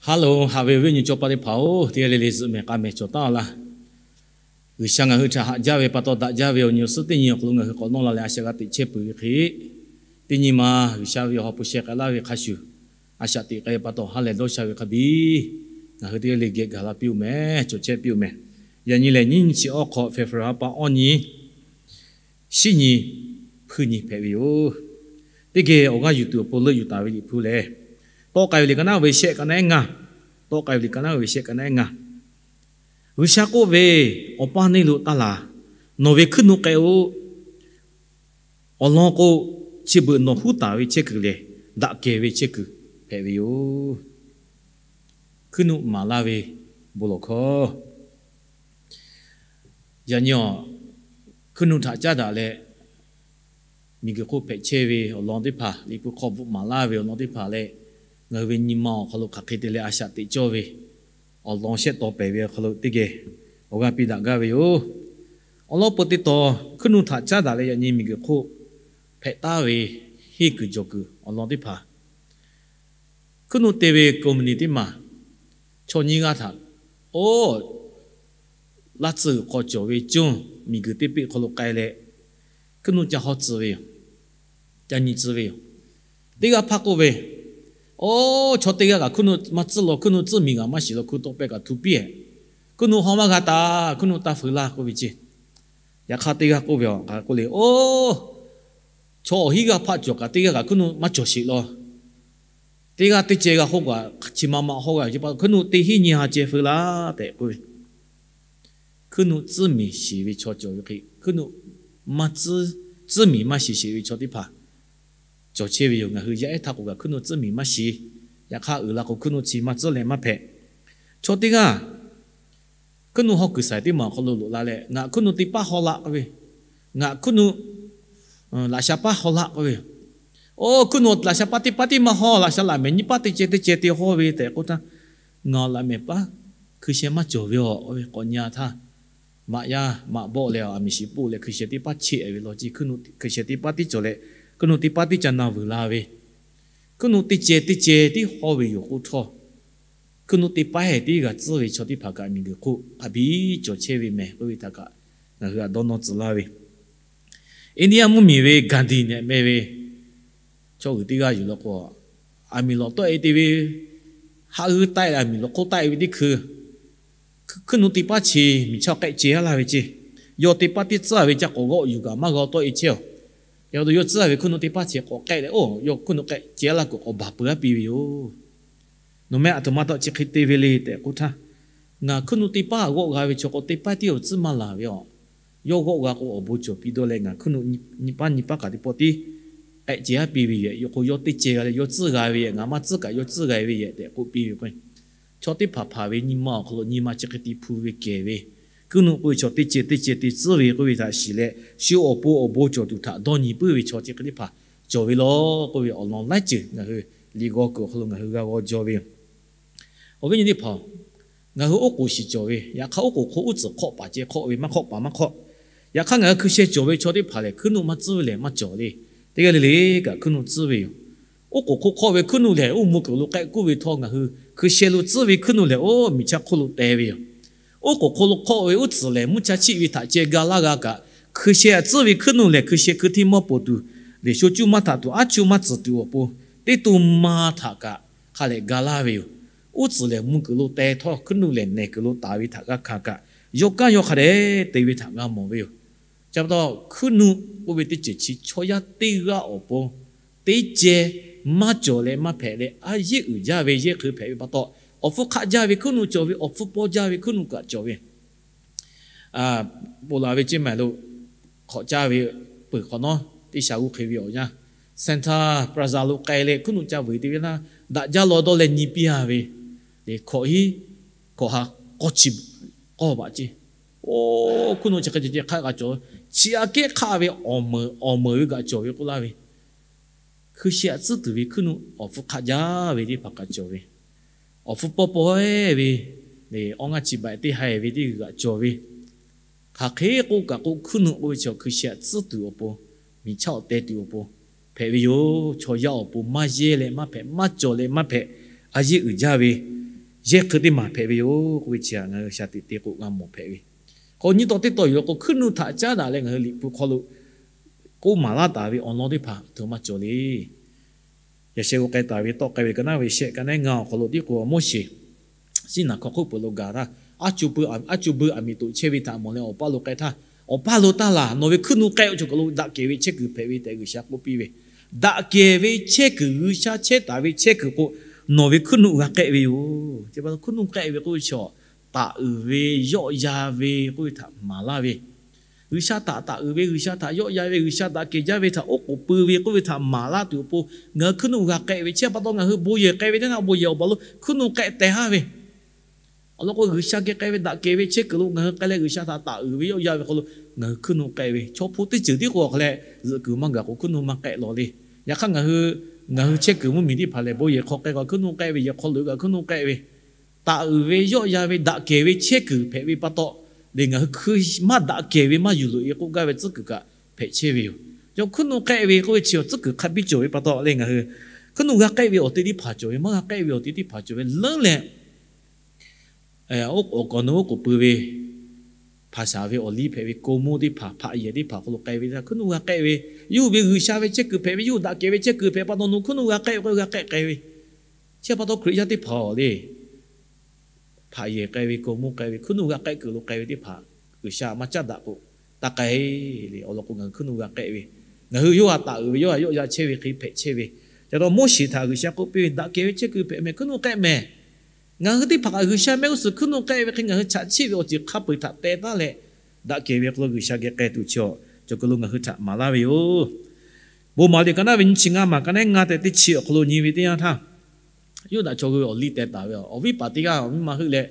Hello, haꞈ ve awˬ viˉ awˬ nyi cawˇ paˇ teˇ hpaˍ-oˬ, teˇ g'aˇ le le zuhꞈ mehˍ k'a mehˍ cawˬ taˉ laˇ. G'uiˬsha ngaˬ hui htaꞈ haꞈ jaˇ ve pa taw daꞈ jaˇ ve awˬ nyi awˬ suhˉ teˇ nyi awˬ hk'aw lo ngaˬ hui k'awꞈ nawˇ la leh a shaꞈ g'a teꞈ chehˇ peuˬ ve hk'e, teˇ nyi ma G'uiˬsha ve awˬ ha hpu sheh k'ai laˇ ve hk'a shuˍ, a shaꞈ teꞈ k'ai ve pa taw ha lehˬ dawˇ sha ve hk'a biˇ ngaˬ hui teˇ g'aˇ le geh gaˬ la piˇ-oˬ mehˍ, cawˬ chehˇ piˇ-oˬ mehˍ. Yaꞈ nyi lehˬ, nyiˇ nyi chi awˬ hk'aw February ha pa awˇ nyi, shiˉ nyi, hpuiˇ nyi hpehꞈ ve yoˬ. Teˇ geh awˬ g'aˇ yuˬ tuˬ awˬ pon leuˆ yuˬ taˍ ve Liꞈ hpu lehˬ, tawˆ k'ai ve liꞈ ka naˉ ve shehˆ ka naˉ ehˉ ngaˇ, tawˆ k'ai ve liꞈ ka naˉ ve shehˆ ka naˉ ehˉ ngaˇ. G'uiˬsha k'oˆ ve, Awˬ paˇ neˇ lo taˇ laˬ. Nawˬ ve hkuiˉ nuˆ k'ai-o. Awˬ lawn k'o, chi beuꞈ nawˬ huˉ taˍ ve chehˇ kuiˬ lehˬ, daꞈ kehˬ ve chehˇ kuiˬ hpehꞈ ve yoˬ. Hkuiˉ nuˆ maˍ laˇ ve bon lawˬ hkawˇ. Yaꞈ nyi awˬ hkuiˉ nuˆ htaꞈ caˉ daꞈ leh, miˬguiˬ hk'oˆ hpehꞈ chehˇ ve awˬ lawn teˇ hpaˍ, Liꞈ hpu hk'aw bvuhꞈ maˍ laˇ ve awˬ lawn teˇ hpaˍ leh, ngaˬ hui ve nyi ma awˬ hk'aw lo hk'aˬ hk'e te leh a shaꞈ teꞈ cawˇ ve awˬ lawn shehˆ taw pehˍ ve awˬ hk'aw lo teˇ geh awˬ g'aˇ piˇ daꞈ gaˇ ve yoˬ. Awˬ lawn peu teˇ taw, hkuiˉ nuˆ htaꞈ caˉ daꞈ leh yaꞈ nyi miˬguiˬ hk'oˆ hpehꞈ taˍ ve henˇ kuiˬ jawˬ kuiˬ awˬ lawn teˇ hpaˍ, hkuiˉ nuˆ te ve company teˇ maˬ chaw nyiˇ g'aˇ htaꞈ, oˇ, laˇ tsuhˇ g'uiˬ hk'aw cawˬ ve cunˇ miˬguiˬ teˇ peˆ hk'aw lo k'ai leh, hkuiˉ nuˆ ca haw tcuh ve yoˬ. Ca nyi tcuh ve yoˬ. Teˇ g'aˇ hpaˇ k'oˆ ve, Oˇ, chaw teˇ g'aˇ kaꞈ hkuiˉ nuˆ maˇ tcuhˇ law, hkuiˉ nuˆ tcuhˇ miˬ g'aꞈ maˇ shiˍ law, hku tawˆ pehˇ kaꞈ htu piˇ-ehˍ. Hkuiˉ nuˆ haw maˇ g'a taˍ, hkuiˉ nuˆ taˇ feu laˇ k'oˆ ve ceˇ. Yaꞈ hk'aˇ teˇ g'aˇ k'oˆ ve, Oˇ, chaw awˬ hinˉ g'aˇ hpaˆ cawˬ kaꞈ teˇ g'aˇ kaꞈ hkuiˉ nuˆ maˇ cawˬ sheˍ law. Teˇ g'aˇ teˇ ceh g'a k'oˆ kaꞈ chi ma ma hawˇ g'a ve, hkuiˉ nuˆ teˇ hinˉ nyi ha ceh feu laˇ tehꞈ k'oˆ ve. Hkuiˉ nuˆ tcuhˇ miˬ shiˍ ve chaw cawˬ ve hk'e, hkuiˉ nuˆ maˇ tcuhˇ, tcuhˇ miˬ maˇ shiˍ sheˍ ve chaw teˇ hpaˍ cawˬ chehˇ ve yoˬ. Ngaˬ hui yaˇ ehˉ htaˇ k'o kaꞈ hkuiˉ nuˆ tcuhˇ miˬ maˇ shiˍ. Yaꞈ hk'aˇ uiˍ la k'o hkuiˉ nuˆ chi maˇ tcuhˇ leh maˇ hpehꞈ. Chaw teˇ g'aˇ hkuiˉ nuˆ haw kuiˬ saiˍ teˇ maˬ awˬ hk'aw lo loꞈ la leh, Ngaˬ hkuiˉ nuˆ teˇ paˉ haw laˆ k'oˆ ve, Ngaˬ hkuiˉ nuˆ laꞈ sha paˉ haw laˆ k'oˆ ve yoˬ. Oˇ, hkuiˉ nuˆ laꞈ sha paˉ teˇ paˉ tiˉ maˇ haw, laꞈ sha laꞈ mehˍ nyiˇ paˉ teˇ ceh teˇ ceh te haw ve tehꞈ k'oˆ htaˇ, Ngaˬ laꞈ mehˍ paˉ hkui sheh maˇ cawˬ ve aˬ k'oˆ ve k'awꞈ nyi-a htaˇ, maꞈ yaˇ maꞈ bawˆ leh aˬ miˍ shiˍ poˆ leh hkui sheh teˇ paˉ cheˆ-e ve law ceˇ. Hkuiˉ nuˆ hkui sheh teˇ paˉ tiˉ cawˬ leh, hkuiˉ nuˆ teˇ paˉ tiˉ ca na vuiˬ la ve, hkuiˉ nuˆ teˇ ceh teˇ ceh tiˉ haw ve yoˬ k'oˆ htawˇ, hkuiˉ nuˆ teˇ paˉ-ehˍ tiˉ g'a tcuhˇ ve chaw teˇ hpaˍ kaꞈ miˬguiˬ hk'oˆ hk'a biˇ cawˬ chehˇ ve mehˍ k'oˆ ve htaꞈ kaꞈ ngaˬ hui htaꞈ dawˇ nawˇ tcuh laˇ ve. India mvuhˇmiˬ ve Gandhi nehˬ meh ve chaw g'uiˬ teˇ g'aˇ yuˬ la k'o, aˬ miˍ lawˬ tawˆ-e te ve, haꞈ g'eu taˆ-e aˬ miˍ lawˬ hk'oˆ taˆ-e ve teˇ hkui, hkuiˉ nuˆ teˇ paˉ chi miˬ chaˇ k'ehˆ ceh-a laˇ ve ceˇ. Yawˇ teˇ paˉ tiˉ tcuhˇ-a ve ca k'awꞈ g'awˆ yuˬ kaꞈ maˇ g'a tawˆ-e chehˇ-oˬ. Yawˇ hui yawˇ tcuhˇ-a ve hkuiˉ nuˆ teˇ paˉ chi k'awꞈ k'ehˆ leh, oˇ, yawˇ hkuiˉ nuˆ k'ehˆ ceh-a laˇ kuiˬ k'awꞈ baˬ peuˬ-a piˇ ve yoˬ. Nawˬ meh aˬ htoꞈ ma taw chi hk'e te ve le tehꞈ k'oˆ htaˇ, Ngaˬ hkuiˉ nuˆ teˇ paˉ g'awˆ g'a ve chaw k'o teˇ paˉ tiˉ awˬ tcuhˇ maˇ laˬ ve aˬ. Yawˇ g'awˆ g'a k'o awˬ bon cawˬ piˇ dawˇ leh ngaˬ hkuiˉ nuˆ nyi paˉ nyi paˉ kaꞈ teˇ pawˆ tiˉ k'ehˆ ceh-a piˇ ve yehˬ. Yawˇ k'o yawˇ teˇ ceh g'a leh yawˇ tcuhˇ g'a ve yehˬ, ngaˬ maˇ tcuhˇ kaꞈ yawˇ tcuhˇ g'a ve yehˬ tehꞈ k'oˆ piˇ ve k'o, chaw teˇ hpaˍ hpaˍ ve nyi ma awˬ hk'aw lo nyi ma chi hk'e te hpu ve kehˬ ve, hkuiˉ nuˆ k'oˆ ve chaw teˇ ceh teˇ ceh te tcuhˇ ve k'oˆ ve htaꞈ shiˍ leh, shu awˬ pon awˬ bon cawˬ tuˬ htaꞈ dawˇ nyi puiˉ ve chaw chi hk'e teˇ hpaˍ cawˬ ve law k'oˆ ve awˬ lawn laiˉ ceuˬ ngaˬ hui liꞈ g'aw kuiˬ awˬ hk'aw lo ngaˬ hui g'a g'aw jaw ve yoˬ. Awˬ viˉ nyi teˇ hpaˍ-oˬ, ngaˬ hui oˉ k'oˍ shiˍ cawˬ ve, yaꞈ hk'aˇ oˉ k'oˍ hk'oˆ uˉ tcuhˍ hk'awˆ paˍ ceh hk'awˆ ve maˇ hk'awˆ paˍ maˇ hk'awˆ. Yaꞈ hk'aˇ ngaˬ hui hkui sheh cawˬ ve chaw teˇ hpaˍ lehˬ hkuiˉ nuˆ maˇ tcuhˇ ve lehˬ maˇ cawˬ le. Teˇ g'aˇ le le kaꞈ hkuiˉ nuˆ tcuhˇ ve yoˬ. Oˉ k'oˍ hk'oˆ hk'awˆ ve hkuiˉ nuˆ lehˬ, oˇ mvuh kuiˬ lo k'ehˆ kuˇ ve htawˇ ngaˬ hui hkui sheh lo tcuhˇ ve hkuiˉ nuˆ lehˬ, oˇ miˬ chaˇ hk'oˆ lo teh ve yoˬ. Oˉ k'oˍ hk'oˆ lo hk'awˆ ve uˉ tcuhˍ lehˬ, mvuhˇ chaˇ chiˆ ve htaꞈ ceh ga laˇ g'a kaꞈ, hkui sheh aꞈ tcuhˇ ve hkuiˉ nuˆ lehˬ, hkui sheh hkui hteˇ mawˇ poˬ tuˬ, lehˬ sho cuˇ maˇ htaꞈ tuˬ, aˉ chuˇ maˇ tcuhˍ tuˬ awˬ pon, teˇ to ma htaꞈ kaꞈ hk'a lehˬ ga laˇ ve yoˬ. Uˉ tcuhˍ lehˬ mvuh kuiˬ lo teh htawˇ, hkuiˉ nuˆ lehˬ nehˬ kuiˬ lo taˍ ve htaꞈ g'a hkanˍ kaꞈ, yawˇ kanˉ yawˇ hk'a dehꞈ te ve htaꞈ g'a mawˬ ve yoˬ. Chi pa taw, hkuiˉ nuˆ k'oˆ ve teˇ ceuˬ chi chaw yaˇ teˇ g'aˇ awˬ pon teˇ ceh maˇ cawˬ leh maˇ hpehꞈ leh, a yeˇ uiˍ jaˇ ve yehˇ hk'ui hpehꞈ ve pa taw, awˬ hpfuhˇ hk'aˆ jaˇ ve hkuiˉ nuˆ cawˬ ve, awˬ hpfuhˇ pawˇ jaˇ ve hkuiˉ nuˆ kaꞈ cawˬ ve. Ponˬ laˬ ve ceˇ maˬ lo hk'awꞈ caˇ ve peuˬ hk'awꞈ nawˉ teˇ sha g'uˇ hk'e ve awˬ yanˇ, Santa Plaza lo k'ai leh hkuiˉ nuˆ ca vuiˬ te ve naˇ, daꞈ jaˇ law dawˇ leh nyi piˇ-a ve, hkawꞈ hiˉ hkawꞈ ha k'awˇ chi k'awˇ baꞈ ceˇ. Oˇ, hkuiˉ nuˆ chi hk'e ceh ceh hk'aˆ g'a cawˬ, chi aꞈ kehˉ hk'aˆ ve awˬ meunˍ awˬ meunˍ ve kaꞈ cawˬ ve k'oˆ laˇ ve. Hkui sheh aꞈ tcuhˉ tuˬ ve hkuiˉ nuˆ awˬ hpfuhˇ hk'aˆ jaˇ ve teˇ hpaˍ kaꞈ cawˬ ve, awˬ hpfuhˇ pawˇ pawˇ-e ve, awˇ ngaˇ chi baꞈ teˇ ha-e ve teˇ g'uiˬ kaꞈ cawˬ ve, hk'aˬ hk'e k'oˆ kaꞈ k'oˆ, hkuiˉ nuˆ k'oˆ ve chaw hkui sheh aꞈ tcuhˉ tuˬ awˬ pon, miˬ chaˇ awˬ teh tuˬ awˬ pon hpehꞈ ve yoˬ. Chaw yaˇ awˬ pon maˇ yehˇ leh maˇ hpehꞈ, maˇ cawˬ leh maˇ hpehꞈ, a yeˇ uiˍ jaˇ ve yehˇ hkui teˇ maˬ hpehꞈ ve yoˬ k'oˆ ve chi htaꞈ ngaˬ hui shaˍ tiꞈ te k'o g'a mawˬ hpehꞈ ve. Hk'aw nyi taw teˇ taw yoˬ law k'o, hkuiˉ nuˆ htaꞈ caˉ daꞈ leh ngaˬ hui Liꞈ hpu hk'aw lo k'oˆ maˍ laˇ taˍ ve awˬ lawn teˇ hpaˍ htoꞈ ma cawˬ le. Yaꞈ sheh g'aw k'ai taˍ ve tawˆ k'ai ve ka naˉ ve shehˆ ka naˉ ngaˇ awˬ hk'aw lo tiˉ k'o, Moˉseˍ Siˉnaˍ hk'aw hk'oˆ peuˬ lo gaˬ htaˇ, a co bui a miˬ toꞈ chehˇ ve htaꞈ mawˬ leh awˬ paˇ lo k'ai htaˇ, Awˬ paˇ lo taˇ laˬ, nawˬ ve hkuiˉ nuˆ k'ehˆ ve chaw kaˬ lo daꞈ kehˬ ve chehˇ kuiˬ hpehꞈ ve tehꞈ G'uiˬsha k'oˆ piˇ ve. Daꞈ kehˬ ve chehˇ kuiˬ, G'uiˬsha chehˇ taˍ ve chehˇ kuiˬ k'o, nawˬ ve hkuiˉ nuˆ g'a k'ehˆ ve yoˬ. Chi pa taw hkuiˉ nuˆ k'ehˆ ve k'oˆ ve chaw, taˍ uiˍ ve, yawˆ yan ve k'oˆ ve htaꞈ maˍ laˇ ve, G'uiˬsha htaꞈ taˍ uiˍ ve, G'uiˬsha htaꞈ yawˆ yan ve, G'uiˬsha daꞈ kehˬ jaˇ ve htaꞈ oˉ k'oˍ pui ve k'oˆ ve htaꞈ maˍ laˇ tuˬ awˬ pon, ngaˬ hui hkuiˉ nuˆ g'a k'ehˆ ve. Chi pa taw ngaˬ hui bon yehˬ k'ai ve teˇ naˆ bon yehˬ awˬ baˬ lo hkuiˉ nuˆ k'ehˆ teh haˉ ve awˬ lawn k'o, G'uiˬsha geh k'ai ve daꞈ kehˬ ve chehˇ kuiˬ lo ngaˬ hui k'ai leh G'uiˬsha htaꞈ taˍ uiˍ ve, yawˆ yan ve hk'aw lo ngaˬ hui hkuiˉ nuˆ k'ehˆ ve. Chaw hpu teˇ ceuˬ tiˉ k'o hk'a leh zuhꞈ kuiˬ maˇ gaˬ k'o hkuiˉ nuˆ maˇ k'ehˆ law le. Yaꞈ hk'aˇ ngaˬ hui, ngaˬ hui chehˇ kuiˬ mvuhˇmiˬ teˇ hpaˍ lehˬ, bon yehˬ hk'aw k'ai k'o hkuiˉ nuˆ k'ehˆ ve, yehˬ hk'aw loꞈ e kaꞈ hkuiˉ nuˆ k'ehˆ ve, taˍ uiˍ ve, yawˆ yan ve, daꞈ kehˬ ve chehˇ kuiˬ hpehꞈ ve pa taw, lehˬ ngaˬ hui hkui maˇ daꞈ kehˬ ve maˇ yuˬ loꞈ e k'oˆ gaˇ ve tcuhˉ kuiˬ kaꞈ hpehꞈ chehˇ ve yoˬ. Yawˇ hkuiˉ nuˆ k'ehˆ ve k'oˆ ve chi awˬ tcuhˉ kuiˬ hk'a biˇ cawˬ ve pa taw leh ngaˬ hui hkuiˉ nuˆ g'a k'ehˆ ve awˬ te teˇ hpaˍ cawˬ ve, maˇ g'a k'ehˆ ve awˬ te teˇ hpaˍ cawˬ ve leuˉ leh, oˉ k'oˍ k'awꞈ nawˉ oˉ k'oˍ pui ve, hpaˍ shaˍ ve awˬ liˇ hpehꞈ ve ko moˇ teˇ hpaˍ, hpaꞈ yehˬ teˇ hpaˍ hk'aw lo k'ai ve htaˇ hkuiˉ nuˆ g'a k'ehˆ ve, yawˇ hui ve G'uiˬsha ve chehˇ kuiˬ hpehꞈ ve, yawˇ hui daꞈ kehˬ ve chehˇ kuiˬ hpehꞈ pa taw nawˬ hkuiˉ nuˆ g'a k'ehˆ ve k'o g'a k'ehˆ k'ai ve. Chi pa taw Hkriꞈ yaˇ teˇ hpaˍ awˬ le, hpaꞈ yehˬ k'ai ve, ko moˇ k'ai ve, hkuiˉ nuˆ g'a k'ehˆ kuiˬ lo k'ai ve teˇ hpaˍ, G'uiˬsha maˇ caˉ daꞈ k'o, taˇ k'ai le. Awˬ lawn k'o ngaˬ hui hkuiˉ nuˆ g'a k'ehˆ ve, ngaˬ hui yawˇ htaꞈ taˍ uiˍ ve, yawˇ htaꞈ yawˆ yan chehˇ ve hk'e hpehꞈ chehˇ ve. Ca taw Moˉseˍ htaꞈ G'uiˬsha k'oˆ piˇ ve, daꞈ kehˬ ve chehˇ kuiˬ hpehꞈ mehˍ, hkuiˉ nuˆ k'ehˆ mehˍ. Ngaˬ hui teˇ hpaˍ kaꞈ G'uiˬsha mehˆ g'uˇ suhˍ hkuiˉ nuˆ k'ehˆ ve hk'e ngaˬ hui chaꞈ chiˆ ve awˬ ceuˬ hk'a peu-eˬ htaꞈ teh taˉ leh, daꞈ kehˬ ve hk'aw lo G'uiˬsha geh k'ai tuˬ chi awˬ ceuˬ lo ngaˬ hui htaꞈ maˍ laˇ ve yoˬ. Bon maˍ liꞈ ka naˉ ve nyiˇ chi ngaˇ maˬ ka naˉ ngaˇ tehꞈ teˇ chi awˬ hk'aw lo nyi ve teˇ yanˇ htaˇ, Yoˇnaꞈ chaw hui awˬ liˇ teh taˍ ve, awˬ viˉ paˍ teˇ g'aˇ awˬ miˇ ma heuˆ leh,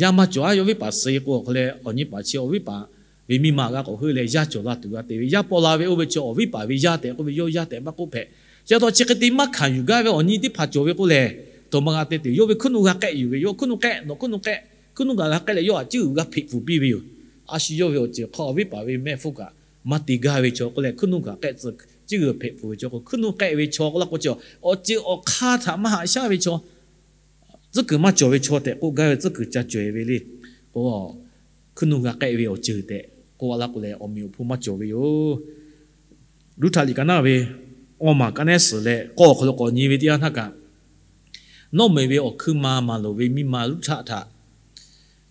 yaˇ maˇ cawˬ-aˉ. Yawˇ viˉ paˍ suh k'o awˬ hk'aw leh awˬ nyi paˍ chi awˬ viˉ paˍ ve miˇ ma g'a k'awꞈ heuˆ leh yaˇ cawˬ la tuˬ g'a te ve, yaˇ paw la ve oˇ ve chi awˬ viˉ paˍ ve yaˇ tehꞈ k'oˆ ve, yawˇ yaˇ tehꞈ maˇ k'oˆ hpehꞈ. Chi pa taw chi hk'e te maˇ hkanˍ yuˬ gaˇ ve awˬ nyi teˇ hpaˍ cawˬ ve k'oˆ lehˬ, aˬ htoꞈ ma g'a te tuˬ, yawˇ ve hkuiˉ nuˆ g'a k'ehˆ yuˬ ve, yawˇ hkuiˉ nuˆ k'ehˆ, nawˬ hkuiˉ nuˆ k'ehˆ, hkuiˉ nuˆ kaꞈ g'a k'ehˆ leh yawˇ htaꞈ cuˉ g'uiˬ g'a hpeꞈ pfuhˍ piˇ ve yoˬ. A shu yawˇ ve awˬ ceuˬ hk'aˇ awˬ viˉ paˍ ve mehˆ hpfuhˇ kaꞈ maˇ te gaˇ ve chaw k'oˆ leh hkuiˉ nuˆ kaꞈ k'ehˆ tcuh cuˉ g'uiˬ hpeꞈ pfuhˍ ve chaw k'o, hkuiˉ nuˆ k'ehˆ ve chaw k'oˆ laˇ k'o chi, awˬ ceuˬ awˬ hk'aˇ htaꞈ maˇ haꞈ shaˉ ve chaw, tcuhˉ kuiˬ maˇ cawˬ ve chaw tehꞈ k'oˆ gaˇ ve tcuhˉ kuiˬ ca cawˬ-e ve le. K'o, hkuiˉ nuˆ g'a k'ehˆ ve awˬ ceuˬ tehꞈ k'oˆ laˇ k'o leh awˬ meꞈ awˬ hponˇ maˇ cawˬ ve yoˬ. Luˇ htaꞈ liꞈ ka naˉ ve awˇ maˬ ka naˉ suhˍ leh k'awˇ awˬ hk'aw lo k'awꞈ nyi ve teˇ yanˇ htaˇ kaꞈ, nawˉ meuꞈ ve awˬ hkuiˉ ma maˍ loˍ ve miˇ ma Luˇ htaꞈ htaꞈ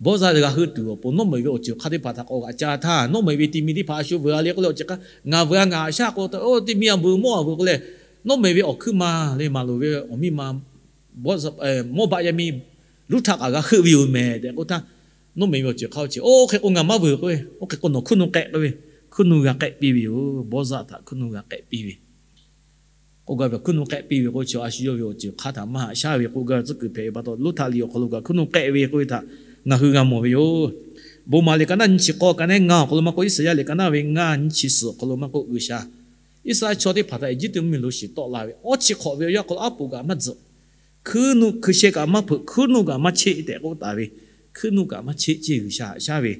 bawˇ zaˇ g'a heuˆ tuˬ awˬ pon nawˉ meuꞈ ve awˬ ceuˬ hk'aˇ teˇ hpaˍ htaꞈ k'awꞈ g'aꞈ ca htaˇ, nawˉ meuꞈ ve ti mi teˇ hpaˍ a shu vuiˬ a le k'oˆ leh awˬ ceuˬ hk'aˇ ngaˬ vuiˬ a, ngaˬ haꞈ shaˉ k'o, oˇ ti mi a vuiˬ mawˇ a vuiˬ k'oˆ leh, nawˉ meuꞈ ve awˬ hkuiˉ ma le maˍ loˍ ve awˬ miˇ ma Mawˇbaˆ yaˇ miˇ Luˇ htaꞈ kaꞈ g'a heuˆ ve yoˬ mehˍ tehꞈ k'oˆ htaˇ, nawˉ meuꞈ ve awˬ ceuˬ hk'aˇ oˇ ceuˬ, oˇ hk'e k'o ngaˬ maˇ vuiˬ k'oˆ ve, oˇ hk'e k'o nawˬ hkuiˉ nuˆ k'ehˆ k'oˆ ve, hkuiˉ nuˆ g'a k'ehˆ piˇ ve yoˬ. Bawˇ zaˇ htaꞈ hkuiˉ nuˆ g'a k'ehˆ piˇ ve k'oˆ gaˇ ve, hkuiˉ nuˆ k'ehˆ piˇ ve k'o chi a shu yawˇ ve awˬ ceuˬ hk'aˇ htaꞈ maˇ haꞈ shaˉ ve k'oˆ gaˇ ve tcuhˉ kuiˬ hpehꞈ ve pa taw, Luˇ htaꞈ liꞈ awˬ hk'aw lo kaꞈ hkuiˉ nuˆ k'ehˆ ve k'oˆ ve htaꞈ ngaˬ hui g'a mawˬ ve yoˬ. Bon maˍ liꞈ ka naˉ nyiˇ chi k'awˇ ka naˉ ngaˇ awˬ hk'aw lo maˇ k'oˆ, Iˉsaˍyaˆ liꞈ ka naˉ ve ngaˇ nyiˇ chi suhˍ awˬ hk'aw lo maˇ k'oˆ, G'uiˬsha Iˉsaˍreˍlaˆ chaw teˇ hpaˍ htaꞈ Eˇjiˇtuꞈ mvuhˇmiˬ lo shiˍ tawˆ la ve awˇ chi hk'awꞈ ve awˬ yanˇ hk'aw lo aˉ poꞈ kaꞈ maˇ tzuhꞈ, hkuiˉ nuˆ hkui sheh kaꞈ maˇ hpeuꞈ, hkuiˉ nuˆ kaꞈ maˇ cheˆ tehꞈ k'oˆ taˍ ve, hkuiˉ nuˆ kaꞈ maˇ cheˆ ceˇ G'uiˬsha haꞈ shaˉ ve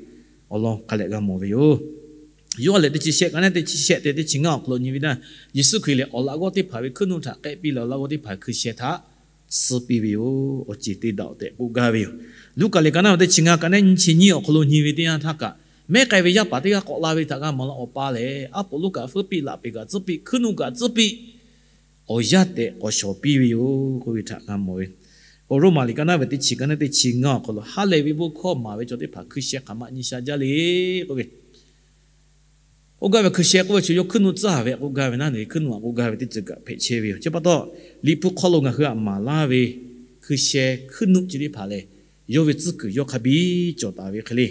awˬ lawn hk'a leh g'a mawˬ ve yoˬ. Yoˇhanˬ lehˬ teˇ chi shehˆ ka naˉ teˇ chi shehˆ tehꞈ teˇ chi ngaˇ awˬ hk'aw lo nyi ve htaˇ, Yeˍsuˆ Hkriꞈ lehˬ awˬ laꞈ g'awˇ teˇ hpaˍ ve hkuiˉ nuˆ htaꞈ k'ehˆ piˇ leh awˬ laꞈ g'awˇ teˇ hpaˍ hkui sheh htaꞈ suh piˇ ve yoˬ. Awˬ ceˬ te daꞈ-oˬ tehꞈ k'oˆ gaˇ ve yoˬ. Luˉkaꞈ liꞈ ka naˉ ve teˇ chi ngaˇ ka naˉ nyiˇ chi nyiˇ awˬ hk'aw lo nyi ve teˇ yanˇ htaˇ kaꞈ, mehˉ k'ai ve yaˇ paˍ teˇ g'aˇ k'awꞈ la ve htaꞈ g'a mawˬ la, awˬ pa lehˬ aˉ poꞈ lonˉ kaꞈ feuˉ piˇ, laꞈ peˍ kaꞈ tcuhˉ piˇ, hkuiˉ nuˆ kaꞈ tcuhˉ piˇ, awˬ yanˇ tehꞈ k'awꞈ shawˍ piˇ ve yoˬ k'oˆ ve htaꞈ g'a mawˬ ve. K'o Roˉmaꞈ liꞈ ka naˉ ve teˇ chi ka naˉ teˇ chi ngaˇ awˬ hk'aw lo, ha lehˬ ve bon hkawˇ maˍ ve chaw teˇ hpaˍ hkui sheh hk'aˬ ma nyi sha jaˇ le k'oˆ ve, k'oˆ gaˇ ve hkui sheh k'oˆ ve chi yawˇ hkuiˉ nuˆ tcuhˉ ve k'oˆ gaˇ ve naˉ ne, hkuiˉ nuˆ a k'oˆ gaˇ ve teˇ ceuˬ kaꞈ hpehꞈ chehˇ ve yoˬ. Chi pa taw, Liꞈ hpu hk'aw lo ngaˬ hui htaꞈ maˍ laˇ ve hkui sheh hkuiˉ nuˆ chi teˇ hpaˍ lehˬ, yawˇ ve tcuhˉ kuiˬ yawˇ hk'a biˇ cawˬ taˍ ve hk'e le.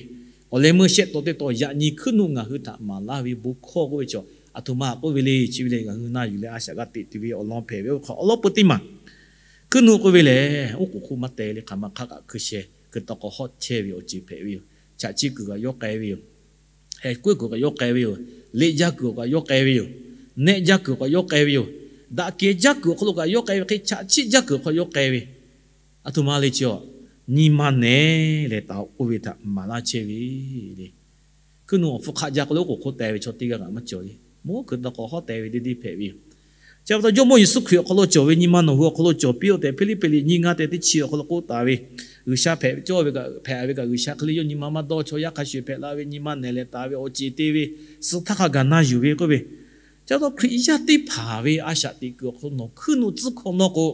Awˬ leh meuˇ shehˆ taw teˇ taw yaꞈ nyi hkuiˉ nuˆ ngaˬ hui htaꞈ maˍ laˇ ve bon hkawˇ k'oˆ ve chaw, aˬ htoꞈ ma k'oˆ ve le chi ve lehˬ, ngaˬ hui na yuˬ leh a shaꞈ g'a teꞈ tuˬ ve awˬ lawn hpehꞈ ve oˇ hk'aw awˬ lawn peu teˇ maˬ, hkuiˉ nuˆ k'oˆ ve lehˬ, oˉ k'oˍ hk'oˆ maˇ teh le, hk'aˬ ma hk'aˇ kaꞈ hkui sheh hkui taw k'awꞈ hawˉ chehˇ ve awˬ ceuˬ hpehꞈ ve yoˬ. Chaꞈ chiˆ kuiˬ kaꞈ yawˇ k'ai ve yoˬ. Heh kuiˉ kuiˬ kaꞈ yawˇ k'ai ve yoˬ. Leˆ jaˇ kuiˬ kaꞈ yawˇ k'ai ve yoˬ. Nehˆ jaˇ kuiˬ kaꞈ yawˇ k'ai ve yoˬ. Daꞈ kehˬ jaˇ kuiˬ awˬ hk'aw lo kaꞈ yawˇ k'ai ve hk'e, chaꞈ chiˆ jaˇ kuiˬ awˬ hk'aw yawˇ k'ai ve, aˬ htoꞈ ma le chi a, nyi ma nehˬ leh taˍ-oꞈ k'oˆ ve htaꞈ maˍ laˇ chehˇ ve le. Hkuiˉ nuˆ awˬ hpfuhˇ hk'aˆ jaˇ k'o le, oˉ k'oˍ hk'oˆ teh ve chaw teˇ g'aˇ kaꞈ maˇ cawˬ le. Mvuhˇ hkui taw k'awꞈ hawˉ teh ve deˇ deˇ hpehꞈ ve yoˬ. Chi pa taw Jawˇmawˇ Yeˍsuˆ Hkriꞈ awˬ hk'aw lo cawˬ ve nyi ma nawˬ hui awˬ hk'aw lo cawˬ piˇ-oˆ tehꞈ, Hpiˇliˇpiˆ liꞈ nyiˇ ngaˇ tehꞈ teˇ chi awˬ hk'aw lo k'oˆ taˍ ve, G'uiˬsha hpehꞈ cawˇ ve kaꞈ, hpehꞈ ve kaꞈ G'uiˬsha hk'e le yawˇ nyi ma maˇ dawˇ, chaw yaˇ hk'a shuˍ hpehꞈ la ve, nyi ma nehˬ lehˬ taˍ ve, awˬ ceˬ te ve, suh htaˇ hk'a gaˬ na yuˬ ve k'oˆ ve. Chi pa taw Hkriꞈ yaˇ teˇ hpaˍ ve a shaꞈ teꞈ kuiˬ awˬ hk'aw lo nawˬ hkuiˉ nuˆ tcuhˉ hkawˇ nawˇ k'o,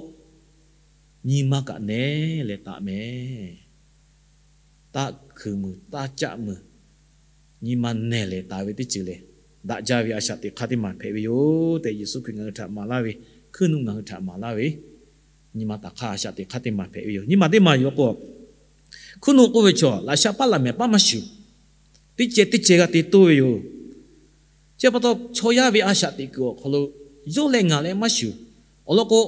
nyi ma kaꞈ nehˬ lehˬ taˍ mehˍ. Taˇ hkui muiˬ, taˇ caˆ muiˬ, nyi ma nehˬ lehˬ taˍ ve teˇ ceuˬ lehˬ, daꞈ jaˇ ve a shaꞈ teꞈ hk'aˇ teˇ maˬ hpehꞈ ve yoˬ tehꞈ Yeˍsuˆ Hkriꞈ ngaˬ hui htaꞈ maˍ laˇ ve, hkuiˉ nuˆ ngaˬ hui htaꞈ maˍ laˇ ve, nyi ma taˍ hk'aˇ a shaꞈ teꞈ hk'aˇ teˇ maˬ hpehꞈ ve yoˬ. Nyi ma teˇ maˬ yoˬ k'o, hkuiˉ nuˆ k'oˆ ve chaw laꞈ sha paˉ laꞈ mehˍ paˉ maˇ shuˍ. Teˇ ceh teˇ ceh g'a te toˇ ve yoˬ. Chi pa taw chaw yaˇ ve a shaꞈ teꞈ kuiˬ awˬ hk'aw lo yawˇ leh ngaˬ leh maˇ shuˍ. Awˬ lawn k'o,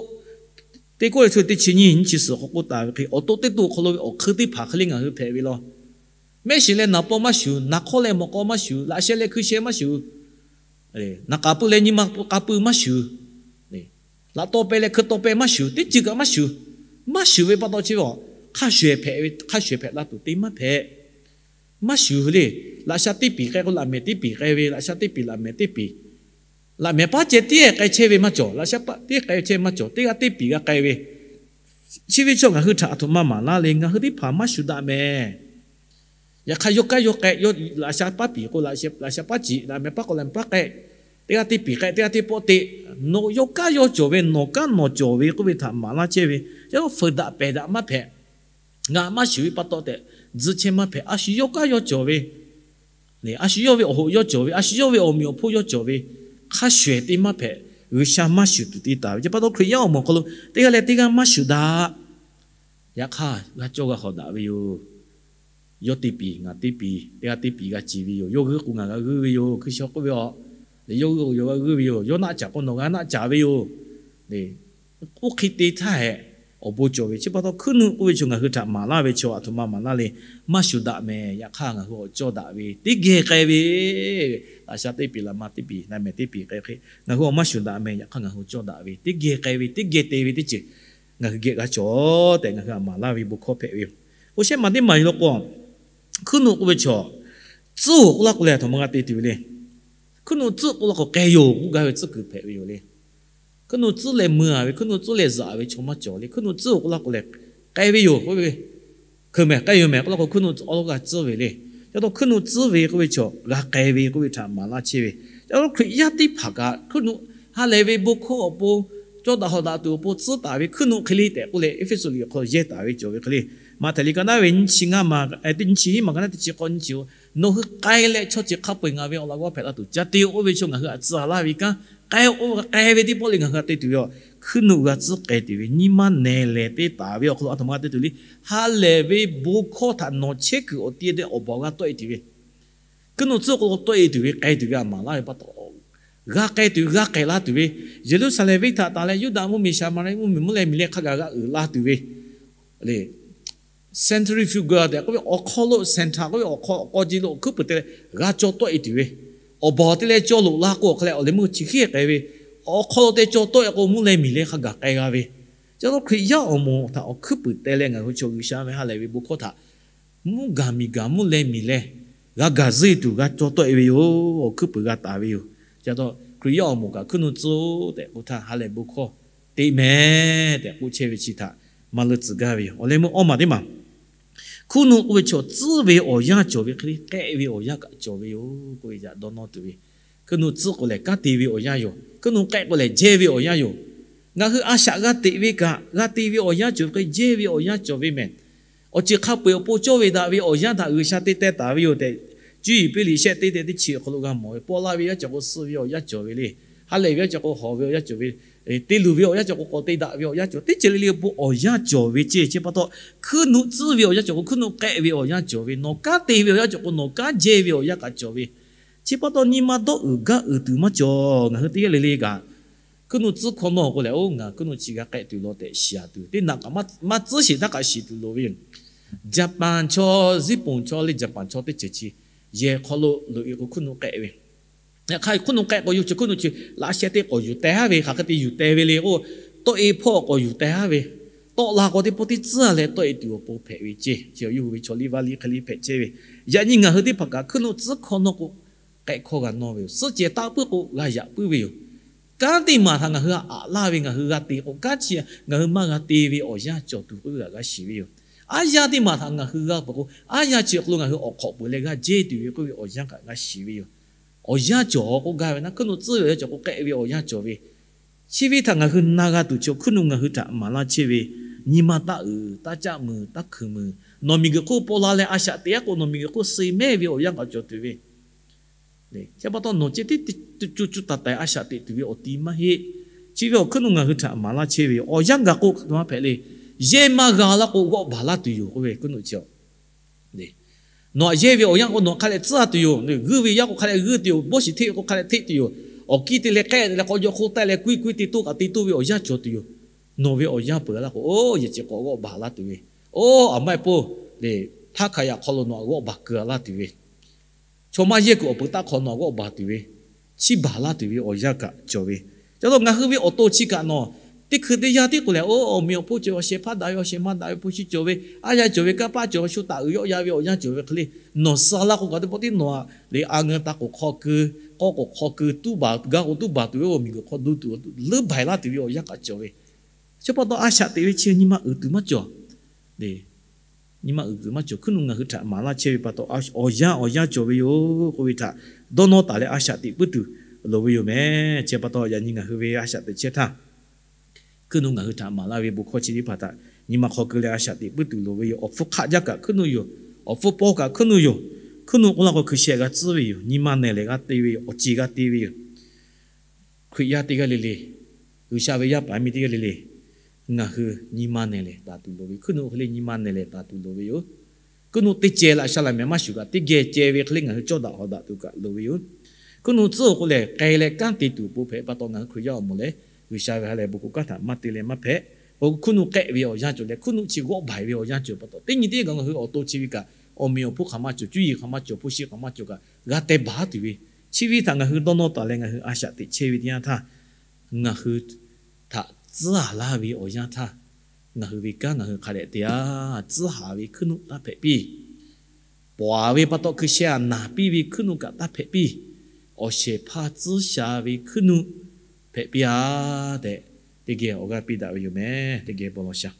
Teˇ Kawˇrenˍhtuˆ teˇ chi nyiˇ nyiˇ chi suhˍ hk'aw k'oˆ taˍ ve hk'e, awˬ to teˇ to awˬ hk'aw lo ve awˬ hk'eun teˇ hpaˍ hk'e le ngaˬ hui hpehꞈ ve law. Mehˆ shiˍ leh naˍ paw maˇ shuˍ, naˍ hk'awˇ leh mawꞈ k'aw maˇ shuˍ, laꞈ sheh leh hkui sheh maˇ shuˍ, naˍ k'a pui leh nyi ma k'a pui maˇ shuˍ, laꞈ taw peh leh hkui taw peh maˇ shuˍ, teˇ ceuˬ kaꞈ maˇ shuˍ. Maˇ shuˍ ve pa taw chi ve, hk'a shuˍ hpehꞈ ve, hk'a shuˍ hpehꞈ la tuˬ te maˇ hpehꞈ. Maˇ shuˍ le. Laꞈ sha teˇ piˍ k'ai k'o, laꞈ mehˍ teˇ piˍ k'ai ve, laꞈ sha teˇ piˍ, laꞈ mehˍ teˇ piˍ. Laꞈ mehˍ paˉ ceh tiˉ k'ai chehˇ ve maˇ cawˬ, laꞈ sha paˉ tiˉ k'ai chehˇ ve maˇ cawˬ, teˇ g'aˇ teˇ piˍ g'a k'ai ve. Chi ve chaw ngaˬ hui htaꞈ a htoꞈ ma maˍ laˇ le, ngaˬ hui teˇ hpaˍ maˇ shuˍ daꞈ mehˍ. Yaꞈ hk'aˇ yawˇ kaˉ yawˇ k'ai, laꞈ sha paˉ piˍ k'o, laꞈ sha paˉ ciˍ, laꞈ mehˍ paˉ k'o laꞈ mehˍ paˉ k'ai, teˇ g'aˇ teˇ piˍ k'ai, teˇ g'aˇ teˇ pawˆ te. Nawˬ yawˇ kaˉ yawˇ cawˬ ve, nawˬ kaˉ nawˬ cawˬ ve k'oˆ ve htaꞈ maˍ laˇ chehˇ ve, yaꞈ hk'aˇ feuˍ daꞈ pehˬ daꞈ maˇ hpehꞈ. Ngaˬ maˇ shuˍ ve pa taw tehꞈ tzuhˇ chehˇ maˇ hpehꞈ. A shu yawˇ kaˉ yawˇ cawˬ ve, a shu yawˇ ve awˬ hoꞈ yawˇ cawˬ ve, a shu yawˇ ve awˬ meꞈ awˬ hponˇ yawˇ cawˬ ve, hk'a shuˍ ehˍ te maˇ hpehꞈ. G'uiˬsha maˇ shuˍ tuˬ te taˍ ve. Chi pa taw Hkriꞈ yaˇ awˬ moˍ awˬ hk'aw lo teˇ g'aˇ leh teˇ g'aˇ maˇ shuˍ daꞈ. Yaꞈ hk'aˇ g'a cawˇ g'a hawꞈ daꞈ ve yoˬ. Yawˇ teˇ piˍ ngaˬ teˇ piˍ, teˇ g'aˇ teˇ piˍ g'a ciˍ ve yoˬ. Yawˇ g'uiˇ k'o ngaˬ g'a g'uiˇ ve yoˬ. Hkui shaw k'oˆ ve a, yawˇ g'uiˇ k'o yawˇ g'a g'uiˇ ve yoˬ. Yawˇ naˆ caˍ k'o nawˬ g'a naˆ caˍ ve yoˬ. Oˇ hk'e te htaˇ hehꞈ, awˬ bon cawˬ ve. Chi pa taw hkuiˉ nuˆ k'oˆ ve chaw ngaˬ hui htaꞈ maˍ laˇ ve chaw a htoꞈ ma maˍ laˇ le. Maˇ shuˍ daꞈ mehˍ, yaꞈ hk'aˇ ngaˬ hui awˬ cawˇ daꞈ ve teˇ geh k'ai ve, laꞈ sha teˇ piˍ, laꞈ ma teˇ piˍ, laꞈ mehˍ teˇ piˍ k'ai hk'e, ngaˬ hui awˬ maˇ shuˍ daꞈ mehˍ, yaꞈ hk'aˇ ngaˬ hui cawˇ daꞈ ve teˇ geh k'ai ve, teˇ geh te ve teˇ ceuˬ ngaˬ hui geh g'a cawˬ tehꞈ ngaˬ hui htaꞈ maˍ laˇ ve bon hkawˇ hpehꞈ ve yoˬ. Oˇ shehˆ maˬ teˇ maˬ yoˬ law k'o, hkuiˉ nuˆ k'oˆ ve chaw tcuhˉ-oˬ k'oˆ laˇ k'o leh a htoꞈ ma g'a te tuˬ ve le. Hkuiˉ nuˆ tcuhˉ k'oˆ laˇ k'o k'ai yoˬ k'oˆ gaˇ ve tcuhˉ kuiˬ hpehꞈ ve yoˬ le. Hkuiˉ nuˆ tcuhˉ leh mui-a ve, hkuiˉ nuꞌ tcuhˉ leh zaꞈ ve chaw maˇ cawˬ le. Hkuiˉ nuˆ tcuhˉ-oˬ k'oˆ laˇ k'o leh k'ai ve yoˬ k'oˆ ve, hkeu mehˍ k'ai yoˬ mehˍ k'oˆ laˇ k'o hkuiˉ nuˆ tcuhˉ awˉ lawˉ g'a tcuhˉ ve le. Ca taw hkuiˉ nuˆ tcuhˉ ve k'oˆ ve chaw g'a k'ai ve k'oˆ ve htaꞈ maˍ laˇ chehˇ ve. Ca taw Hkriꞈ yaˇ teˇ hpaˍ kaꞈ hkuiˉ nuˆ ha lehˬ ve bon hkawˇ awˬ pon, cawˇ daꞈ hawꞈ daꞈ tuˬ awˬ pon tcuhˉ taˍ ve hkuiˉ nuˆ hk'e le tehꞈ k'oˆ leh Eˇfeˇsuꞈ liꞈ awˬ hk'aw lo yehˇ taˍ ve cawˬ ve hk'e le. Maꞈhtehˍ liꞈ ka naˉ ve nyiˇ chi ngaˇ maˬ, nyiˇ chi hiˉ maˬ ka naˉ teˇ chi k'awˇ nyiˇ chi-oˬ, nawˬ hui k'ai leh chaw ceuˬ hk'a peu-eˬ ngaˬ ve awˬ laꞈ g'awˇ hpehꞈ la tuˬ ca te-o k'oˆ ve chaw ngaˬ hui a tcuh laˇ ve kanˉ k'ai-o k'oˆ ve, k'ai ve teˇ pawˆ le ngaˬ hui a te tuˬ ve a, hkuiˉ nuˆ g'a tcuhˉ k'ai tuˬ ve, nyi ma nehˬ lehˬ te taˍ ve awˬ hk'aw lo a htoꞈ ma g'a te tuˬ le. Ha lehˬ ve bon hkawˇ htaꞈ nawˬ chehˇ kuiˬ awˬ ti te awˬ baˬ g'a tawˆ-e tuˬ ve, hkuiˉ nuˆ tcuhˉ k'o tawˆ-e tuˬ ve, k'ai tuˬ ve a maˍ laˇ ve pa taw, g'a k'ai tuˬ g'a k'ai la tuˬ ve, Yeˍruˆsaˍlehnˍ venˇ htaꞈ tanˬ leh Yuˇdaꞈ mvuhˇmiˬ, Saˍmaˍriˆ mvuhˇmiˬ, mvuhˇ leh miˬ leh hk'a gaˬ g'a uiˍ la tuˬ ve, centrifugal tehꞈ k'oˆ ve awˬ hk'aw lo centre k'oˆ ve awˬ hk'aw awˬ k'aw ji lo awˬ hkuiˉ puiˍ te leh g'a cawˇ tawˆ-e tuˬ ve, awˬ baˬ te leh cawˇ loꞈ la k'o awˬ hk'a leh awˬ leh meuˇ chi hk'e k'ai ve, awˬ hk'aw lo te cawˇ tawˆ-e k'o mvuhˇ leh miˬ leh hk'a gaˬ k'ai g'a ve. Ca taw Hkriꞈ yaˇ awˬ moˍ htaꞈ awˬ hkuiˉ puiˍ te leh ngaˬ hui chaw G'uiˬsha ve ha lehˬ ve bon hkawˇ htaꞈ mvuhˇ gaˬ miˬ gaˬ mvuhˇ leh miˬ leh g'a gaˬ zuhˇ tuˬ g'a cawˇ tawˆ-e ve yoˬ. Awˬ hkuiˉ puiˍ g'a taˍ ve yoˬ. Ca taw Hkriꞈ yaˇ awˬ moˍ kaꞈ hkuiˉ nuˆ tcuhˉ-oˬ tehꞈ k'oˆ htaˇ ha lehˬ bon hkawˇ te mehˍ tehꞈ k'oˆ chehˇ ve chi htaꞈ maˇ leuˆ tcuhˍ gaˇ ve yoˬ. Awˬ leh meuˇ awˇ maˬ teˇ maˬ, hkuiˉ nuˆ k'oˆ ve chaw tcuhˉ ve awˬ yanˇ cawˬ ve hk'e le, k'ehˆ ve awˬ yanˇ kaꞈ cawˬ ve yoˬ k'oˆ ve yaꞈ dawˇ nawˇ tuˬ ve. Hkuiˉ nuˆ tcuhˉ k'o lehˬ kanˉ te ve awˬ yanˇ yoˬ. Hkuiˉ nuˆ k'ehˆ k'o lehˬ jehˇ ve awˬ yanˇ yoˬ. Ngaˬ hui a shaꞈ g'a teꞈ ve kaꞈ g'a te ve awˬ yanˇ cawˬ ve hk'e jehˇ ve awˬ yanˇ cawˬ ve mehˍ. Awˬ ceuˬ hk'a peu-eˬ awˬ pon cawˇ ve daꞈ ve awˬ yanˇ htaꞈ G'uiˬsha te teh taˍ ve yoˬ tehꞈ, cuˇ yiˍ piˇ liꞈ shehˆ teˇ te teˇ chi awˬ hk'aw lo g'a mawˬ ve, paw la ve awˬ yanˇ cawˬ k'o suh ve awˬ yanˇ cawˬ ve le. Ha lehˬ ve awˬ yanˇ cawˬ k'o hawˬ ve awˬ yanˇ cawˬ ve, te luˬ ve awˬ yanˇ cawˬ k'o k'awꞈ te daꞈ ve awˬ yanˇ cawˬ, teˇ ceuˬ le le awˬ pon awˬ yanˇ cawˬ ve ceˇ. Chi pa taw hkuiˉ nuˆ tcuhˉ ve awˬ yanˇ cawˬ k'o hkuiˉ nuˆ k'ehˆ ve awˬ yanˇ cawˬ ve, nawˬ kanˉ te ve awˬ yanˇ cawˬ k'o nawˬ kanˉ jehˇ ve awˬ yanˇ kaꞈ cawˬ ve. Chi pa taw nyi ma dawˇ uiˍ gaˇ uiˍ tuˬ maˇ cawˬ. Ngaˬ hui teˇ g'aˇ le le kaꞈ hkuiˉ nuˆ tcuhˉ hkawˇ nawˇ k'o lehˬ, oˇ ngaˬ hkuiˉ nuˆ chi g'a k'ehˆ tuˬ law tehꞈ shiˍ tuˬ teˇ naꞈ kaꞈ maˇ tcuhˉ sheˍ htaˇ kaꞈ shiˍ tuˬ loˍ ve yoˬ. Jaˍpaˍ chaw, Ziˉponˍ chaw leh Jaˍpaˍ chaw teˇ ceuˬ chi yehˬ hk'aw lo loꞈ-e k'o hkuiˉ nuˆ k'ehˆ ve. Yaꞈ hk'aˇ hkuiˉ nuˆ k'ehˆ k'o yawˇ chi hkuiˉ nuˆ chi laꞈ sheh teˇ k'awꞈ yuˬ teh haˉ ve, hk'aˬ hk'e te yuˬ teh ve le k'o, tawˆ-e hpawˇ k'awꞈ yuˬ teh haˉ ve, tawˆ la k'o teˇ pawˆ teˇ tcuhˉ leh tawˆ-e tuˬ awˬ pon hpehꞈ ve ceˇ. Chi yawˇ hui ve chaw liˇ vaˇ liˇ hk'e liˇ hpehꞈ chehˇ ve. Yaꞈ nyi ngaˬ hui teˇ hpaˍ kaꞈ hkuiˉ nuˆ tcuhˉ hkawˇ nawˇ k'o k'ehˆ hkawˇ g'a nawˇ ve yoˬ. Suhˆ cehˬ taˆ puiˉ k'o g'a yaꞈ puiˉ ve yoˬ. Kanˉ teˇ maˬ htaꞈ ngaˬ hui aꞈ laˇ ve ngaˬ hui g'a te k'o, kanˉ chi ngaˬ hui maˇ g'a te ve awˬ yanˇ cawˬ tuˬ k'oˆ ve kaꞈ g'a shiˍ ve yoˬ. Aˉ yanˇ teˇ maˬ htaꞈ ngaˬ hui g'a peuˬ k'o, aˉ yanˇ chi awˬ hk'aw lo ngaˬ hui awˬ hk'awꞈ peuˬ leh g'a jehˇ tuˬ ve k'oˆ ve awˬ yanˇ kaꞈ g'a shiˍ ve yoˬ. Awˬ yanˇ cawˬ k'oˆ gaˇ ve naˉ, hkuiˉ nuˆ tcuhˉ ve awˬ yanˇ cawˬ k'o k'ehˆ ve awˬ yanˇ cawˬ ve, chi ve htaꞈ ngaˬ hui na g'a tuˬ chi awˬ hkuiˉ nuˆ ngaˬ hui htaꞈ maˍ laˇ chehˇ ve, nyi ma taˇ uiˍ, taˇ caˆ muiˬ, taˇ hkuiˍ muiˬ, nawˬ miˬguiˬ hk'oˆ paw la leh a shaꞈ teꞈ k'o nawˬ miˬguiˬ hk'oˆ suh mehˇ ve awˬ yanˇ kaꞈ cawˬ tuˬ ve Chi pa taw nawˬ ceh tiˉ cuˇ cuˇ taiˍ taiˍ a shaꞈ teꞈ tuˬ ve awˬ ti maˇ heˆ. Chi ve awˬ hkuiˉ nuˆ ngaˬ hui htaꞈ maˍ laˇ chehˇ ve yoˬ. Awˬ yanˇ gaˬ k'o maˇ hpehꞈ le. Yehˇ maˇ g'a laˇ k'o g'awˆ baˬ laˇ tuˬ yoˬ k'oˆ ve hkuiˉ nuˆ chi. Nawˬ htaꞈ yehˇ ve awˬ yanˇ k'o nawˬ hk'a leh tcuhˉ tuˬ yoˬ. G'uiˇ ve yanˇ k'o hk'a leh g'uiˇ tuˬ yoˬ. Bawˇ shiˍ hteˆ ve k'o hk'a leh hteˆ tuˬ yoˬ. Awˬ kiˇ te leh k'ehˆ te leh k'aw jaw hk'oˆ taˆ leh kuiˉ kuiˉ te toˇ kaꞈ te toˇ ve awˬ yanˇ cawˬ tuˬ yoˬ. Nawˬ ve awˬ yanˇ peuˬ laˇ k'o, oˇ yehˬ chi k'awꞈ g'awˆ baˬ laˇ tuˬ ve, oˇ aˬ maˇ heˆ poˇ le, htaˇ hkaˍ yaꞈ hk'aw lo nawˬ htaꞈ g'awˆ baˬ keu laˇ tuˬ ve chaw maˇ yehˇ kuiˬ awˬ peuˬ taˆ hk'awꞈ nawˬ g'awˆ baˬ tuˬ ve, chiˇ baˬ laˇ tuˬ ve awˬ yanˇ kaꞈ cawˬ ve. Ca taw ngaˬ hui ve awˬ to chi kaꞈ nawˬ teˇ hkui teˇ yanˇ tiˉ k'o lehˬ, oˇ awˬ meꞈ awˬ hponˇ cawˬ ve, awˬ shehˍ hpaˇ daꞈ ve, awˬ shehˍ ma daꞈ ve hpu shi cawˬ ve, aˉ yanˇ cawˬ ve, kanˇ paˆ cawˬ ve, shu taˍ uiˍ yawˆ ya ve awˬ yanˇ cawˬ ve hk'e le, nawˬ suh laˇ k'o kaꞈ teˇ pawˆ tiˉ nawˬ htaꞈ le a ngeu ta k'oˍ hk'aw keu, k'awˇ k'oˍ hk'aw keu tuˉ baˬ, gaˇ k'o tuˉ baˬ tuˬ ve awˬ miˬguiˬ hk'aw duˇ tuˬ leuˉ baiˬ laˇ tuˬ ve awˬ yanˇ kaꞈ cawˬ ve. Chi pa taw a shaꞈ teꞈ ve chi nyi ma uiˍ tuˬ maˇ cawˬ. Nyi ma uiˍ tuˬ maˇ cawˬ. Hkuiˉ nuˆ ngaˬ hui htaꞈ maˍ laˇ chehˇ ve pa taw, awˬ yanˇ awˬ yanˇ cawˬ ve yoˬ k'oˆ ve htaꞈ dawˇ nawˇ taˍ leh a shaꞈ teꞈ puiˉ tuˬ loˍ ve yoˬ meh. Chi pa taw yaꞈ nyi ngaˬ hui ve a shaꞈ teꞈ chehˇ htaˇ, hkuiˉ nuˆ ngaˬ hui htaꞈ maˍ laˇ ve bon hkawˇ chi teˇ hpaˍ htaꞈ nyi ma hk'aw keu leh a shaꞈ teꞈ puiˉ tuˬ loˍ ve yoˬ. Awˬ hpfuhˇ hk'aˆ jaˇ kaꞈ hkuiˉ nuˆ yoˬ. Awˬ hpfuhˇ pawˇ kaꞈ hkuiˉ nuˆ yoˬ. Hkuiˉ nuˆ k'oˆ laˇ k'o hkui sheh g'a tcuhˉ ve yoˬ. Nyi ma nehˬ lehˬ g'a te ve yoˬ. Awˬ ceˬ g'a te ve yoˬ. Hkriꞈ yaˇ teˇ g'aˇ le le, G'uiˬsha ve yaˇ paˍ miˇ teˇ g'aˇ le le, ngaˬ hui nyi ma nehˬ lehˬ taˍ tuˬ loˍ ve, hkuiˉ nuˆ hk'e le nyi ma nehˬ lehˬ taˍ tuˬ loˍ ve yoˬ. Hkuiˉ nuˆ teˇ ceh laꞈ sha laꞈ mehˍ maˇ shuˍ kaꞈ teˇ geh ceh ve hk'e le ngaˬ hui cawˇ daꞈ hawˍ daꞈ tuˬ kaꞈ loˍ ve yoˬ. Hkuiˉ nuˆ tcuhˉ awˬ k'o lehˬ k'ai leh kanˉ te tuˬ awˬ pon hpehꞈ pa taw ngaˬ hui Hkriꞈ yaˇ awˬ moˍ lehˬ, G'uiˬsha ve ha lehˬ bon hkawˇ kanˉ htaꞈ maˇ te leh maˇ hpehꞈ. K'o hkuiˉ nuˆ k'ehˆ ve awˬ yanˇ cawˬ leh hkuiˉ nuˆ chi g'awˆ baˬ ve awˬ yanˇ cawˬ pa taw, teˇ nyi teˇ g'aˇ ngaˬ hui awˬ to chi ve kaꞈ, awˬ meꞈ awˬ hponˇ hk'aˬ ma cawˬ, cuˇ yiˍ hk'aˬ ma cawˬ, hpu shi hk'aˬ ma cawˬ kaꞈ g'a teh baˬ tuˬ ve, chi ve htaꞈ ngaˬ hui dawˇ nawˇ taˍ leh ngaˬ hui a shaꞈ teꞈ chehˇ ve teˇ yanˇ htaˇ, ngaˬ hui htaꞈ tcuhˉ haˍ laˇ ve awˬ yanˇ htaˇ, ngaˬ hui ve kanˉ ngaˬ hui hk'a dehꞈ te-a. Tcuhˉ haˍ ve hkuiˉ nuˆ taˇ hpehꞈ piˇ. Pawˍ ve pa taw hkui sheh-a naˍ piˇ ve hkuiˉ nuˆ kaꞈ taˇ hpehꞈ piˇ. Awˬ shehˍ hpaˇ tcuhˉ sha ve hkuiˉ nuˆ hpehꞈ piˇ-a tehꞈ, teˇ geh awˬ g'aˇ piˇ daꞈ ve yoˬ meh. Teˇ geh bon lawˬ sha.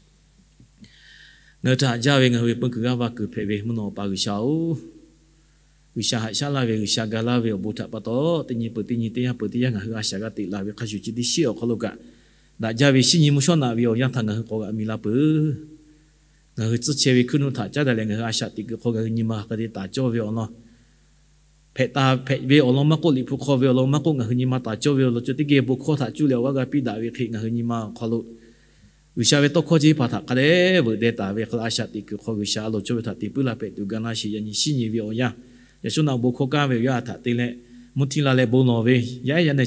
Ngaˬ hui htaꞈ jaˇ ve ngaˬ hui ve peu kuiˬ g'aˇ va kuiˬ hpehꞈ ve mvuhˇ naw awˬ pa G'uiˬsha-oˬ, G'uiˬsha haꞈ shaˉ laˇ ve, G'uiˬsha ga laˇ ve awˬ bon htaꞈ pa taw, teˇ nyi peuˬ teˇ nyi, teˇ yanˇ peuˬ teˇ yanˇ ngaˬ hui a shaꞈ g'a teꞈ laˬ ve hk'a shuˍ chi teˇ shiˉ awˬ hk'aw lo kaꞈ, daꞈ jaˇ ve shinˉ nyi mvuhˇ shawˉ naꞈ ve awˬ yanˇ htaˇ ngaˬ hui k'awꞈ g'aꞈ mi la peuˬ. Ngaˬ hui tcuhˉ chehˇ ve hkuiˉ nuˆ htaꞈ caˉ daꞈ leh ngaˬ hui a shaꞈ teꞈ kuiˬ hk'aw ngaˬ hui nyi ma hk'a dehꞈ taˍ cawˇ ve awˬ lawn hpehꞈ taˍ hpehꞈ ve awˬ lawn maˇ k'oˆ, liꞈ hpu hk'aw ve awˬ lawn maˇ k'oˆ, ngaˬ hui nyi ma taˍ cawˇ ve awˬ lawn cawˬ teˇ geh bon hkawˇ htaꞈ cuˇ leh awˬ g'aˇ g'a piˇ daꞈ ve hk'e ngaˬ hui nyi ma awˬ hk'aw lo G'uiˬsha ve tawˇ hkawˇ chi teˇ hpaˍ htaꞈ hk'a dehꞈ veuꞈ deh taˍ ve hk'e le a shaꞈ teꞈ kuiˬ hk'aw G'uiˬsha a loˍ cawˇ ve htaꞈ te puiˉ la hpehꞈ tuˬ ga laˇ sheˍ. Yaꞈ nyi shinˉ nyi ve awˬ yanˇ, yaꞈ shawˉ naꞈ bon hkawˇ kanˉ ve awˬ yanˇ htaꞈ te leh, mvuhˇ htiˇ la leh bon lawˬ ve, yaˇ ehˉ yaˇ nehˬ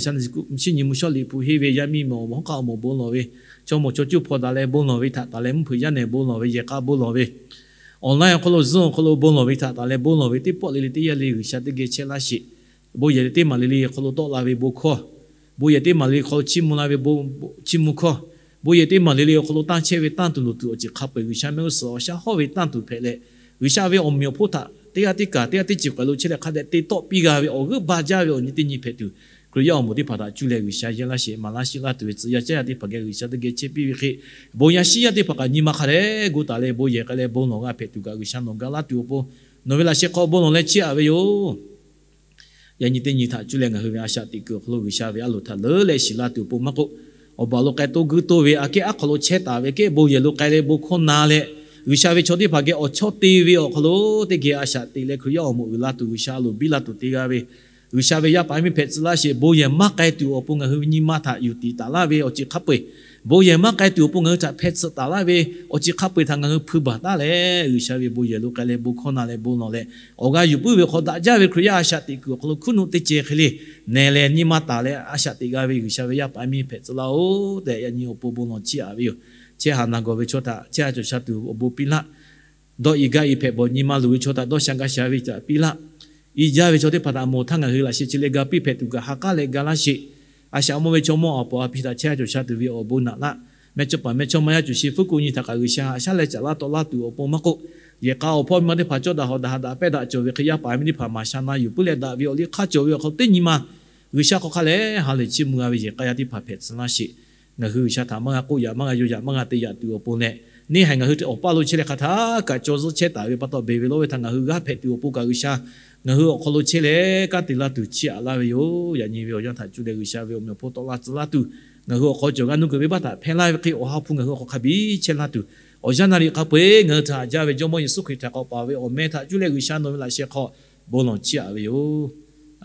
shinˉ nyi mvuhˇ shawˉ liꞈ hpu henˇ ve yaˇ miˇ mawˬ awˬ moˍ hawˉ k'aˆ awˬ moˍ bon lawˬ ve, chaw mawˬ chaw cuˇ hpaw daꞈ leh bon lawˬ ve htaꞈ taˍ leh mvuhˇ hpeuꞈ yaˇ nehˬ bon lawˬ ve, yehˬ k'a bon lawˬ ve, online awˬ hk'aw lo Zoom awˬ hk'aw lo bon lawˬ ve htaꞈ taˍ leh bon lawˬ ve teˇ pawˆ le le teˇ yanˇ le G'uiˬsha teˇ geh chehˇ laˇ sheˍ. Bon yehˬ le teˇ maˬ le le awˬ hk'aw lo tawˆ la ve bon hkawˇ, bon yehˬ teˇ maˬ le le awˬ hk'aw lo chiˇ mvuh la ve chiˇ mvuh hkawˇ, bon yehˬ teˇ maˬ le le awˬ hk'aw lo tanˇ chehˇ ve tanˇ tuˬ loˍ tuˬ awˬ ceuˬ hk'a peu-eˬ G'uiˬsha mehˆ g'uˇ suhˍ awˬ shaˉ hawˉ ve tanˇ tuˬ hpehꞈ leh, G'uiˬsha ve awˬ meꞈ awˬ hponˇ htaꞈ teˇ g'aˇ teˇ kaˬ teˇ g'aˇ teˇ ceuˬ k'ai lo chehˇ leh hk'a dehꞈ te tawˆ piˇ g'a ve awˬ g'euˆ ba jaˇ ve awˬ nyi teˇ nyi hpehꞈ tuˬ, Hkriꞈ yaˇ awˬ moˍ teˇ hpaˍ htaꞈ cuˇ leh G'uiˬsha yehˇ laˇ sheˍ, maˍ laˇ shiˍ laˇ tuˬ ve tcuh yaˇ caˉ yaˇ teˇ hpaˍ geh G'uiˬsha teˇ geh chehˇ piˇ ve hk'e, bon yaˇ shinˉ yaˇ teˇ hpaˍ kaꞈ nyi ma hk'a dehꞈ gu taˍ leh bon yehˬ k'ai leh bon lawˬ g'a hpehꞈ tuˬ kaꞈ G'uiˬsha nawˬ ga laˇ tuˬ awˬ pon, nawˬ ve laꞈ sheh hk'aw bon lawˬ leh chiˇ aꞈ ve yoˬ. Yaꞈ nyi teˇ nyi htaꞈ cuˇ leh ngaˬ hui ve a shaꞈ teꞈ kuiˬ awˬ hk'aw lo G'uiˬsha ve a loˍ htaꞈ leuˉ leh shiˍ la tuˬ awˬ pon maˇ k'oˆ, awˬ baˬ lo k'ai toˇ guiˇ toˇ ve aꞈ kehˉ aˉ hk'aw lo chehˇ taˍ ve kehˉ bon yehˬ lo k'ai leh bon hkawˇ na leh, G'uiˬsha ve chaw teˇ hpaˍ geh awˬ chawˇ te ve awˬ hk'aw lo teˇ geh a shaꞈ teꞈ leh Hkriꞈ yaˇ awˬ moˍ uiˍ la tuˬ, G'uiˬsha a loˍ biˇ la tuˬ te g'a ve, G'uiˬsha ve yaˇ paˍ yaˇ miˇ hpehꞈ tcuh laˇ sheˍ. Bon yehˬ maˇ k'ai tuˬ awˬ pon ngaˬ hui ve nyi ma htaꞈ yuˬ tiˍ taˍ laˇ ve awˬ ceuˬ hk'a peu-eˬ, bon yehˬ maˇ k'ai tuˬ awˬ pon ngaˬ hui htaꞈ hpehꞈ tcuh taˍ laˇ ve awˬ ceuˬ hk'a peu-eˬ htaꞈ ngaˬ hui hpui baˬ taˉ leh, G'uiˬsha ve bon yehˬ lo k'ai leh bon hkawˇ na leh bon lawˬ leh, awˬ g'aˇ yuˬ puiˉ ve awˬ hk'aw daꞈ jaˇ ve Hkriꞈ yaˇ a shaꞈ teꞈ kuiˬ awˬ hk'aw lo hkuiˉ nuˆ teˇ ceh hk'e le nehˬ leh nyi ma taˍ leh a shaꞈ teꞈ g'a ve G'uiˬsha ve yaˇ paˍ yaˇ miˇ hpehꞈ tcuh laˇ-oˬ tehꞈ, yaꞈ nyi awˬ pon bon lawˬ chiˇ aꞈ ve yoˬ. Chehˇ haˍ na gawˬ ve chaw htaꞈ chehˇ haˍ cawˬ sha tuˬ awˬ bon piˇ laˇ. Dawˇ i gaˇ i hpehꞈ bawˬ nyi ma luˬ ve chaw htaꞈ dawˇ sha gaˇ sha ve htaꞈ piˇ laˇ. I jaˇ ve chaw teˇ hpaˍ htaꞈ mawˬ htaˇ ngaˬ hui laꞈ sheh chi leh ga piˇ hpehꞈ tuˬ kaꞈ ha k'aˉ leh ga laˇ sheˍ. A shaꞈ mawˇ ve chaw mawˇ awˬ pawˍ a pi htaꞈ chehˇ haˍ cawˬ sha tuˬ ve awˬ bon naꞈ laˇ. Mehˇ chawˇ paˍ mehˇ chawˇ ma yaˇ cuˬ shi fuˉ ku nyi htaꞈ kaꞈ G'uiˬsha haꞈ shaˉ leh caꞈ laˇ tawˆ laˇ tuˬ awˬ pon maˇ k'oˆ, yehˬ k'a awˬ hpawˇ miˇ ma teˇ hpaˍ cawˇ daꞈ hawꞈ daꞈ ha daꞈ pehˇ daꞈ cawˬ ve hk'e yaˇ paˍ miˇ teˇ hpaˍ maˍ sha na yuˬ puiˉ leh daꞈ ve awˬ liˇ hk'aˇ cawˬ ve awˬ hk'aw lo teˇ nyi ma G'uiˬsha hk'aw hk'a leh ha lehˬ chiˇ mvuh g'a ve yehˬ k'a yaˇ teˇ hpaˍ hpehꞈ tcuh laˇ sheˍ. Ngaˬ hui G'uiˬsha htaꞈ maˇ g'a k'oˆ yaꞈ maˇ g'a yaw yaꞈ maˇ g'a te yaꞈ tuˬ awˬ pon leh, neˇ haiˬ ngaˬ hui awˬ paˇ lo chehˇ leh hk'a htaˇ kaꞈ caw zuhˆ chehˇ taˍ ve pa taw, beˬ ve lawˇ ve htaꞈ ngaˬ hui g'aˇ hpehꞈ tuˬ awˬ pon kaꞈ G'uiˬsha ngaˬ hui awˬ hk'aw lo chehˇ leh kanˉ te laˇ tuˬ chiˇ aꞈ laˇ ve yoˬ. Yaꞈ nyi ve awˬ yanˇ htaꞈ cuˇ leh G'uiˬsha ve awˬ meꞈ awˬ hponˇ tawˆ la tcuh laˇ tuˬ, ngaˬ hui awˬ hk'aw cawˬ g'a nuˇ kuiˬ venˇbaˆ htaꞈ hpehˇ laˇ ve hk'e, Awˬ ha hpu ngaˬ hui awˬ hk'aw hk'a biˇ chehˇ laˇ tuˬ, awˬ yanˇ naˍ riˍ hk'a peu-eˬ ngaˬ hui htaꞈ haꞈ jaˇ ve Jawˇmawˇ Yeˍsuˆ Hkriꞈ htaꞈ k'awꞈ paˍ ve awˬ meh htaꞈ cuˇ leh G'uiˬsha nawˬ ve laꞈ sheh hk'aw bon lawˬ chiˇ aꞈ ve yoˬ.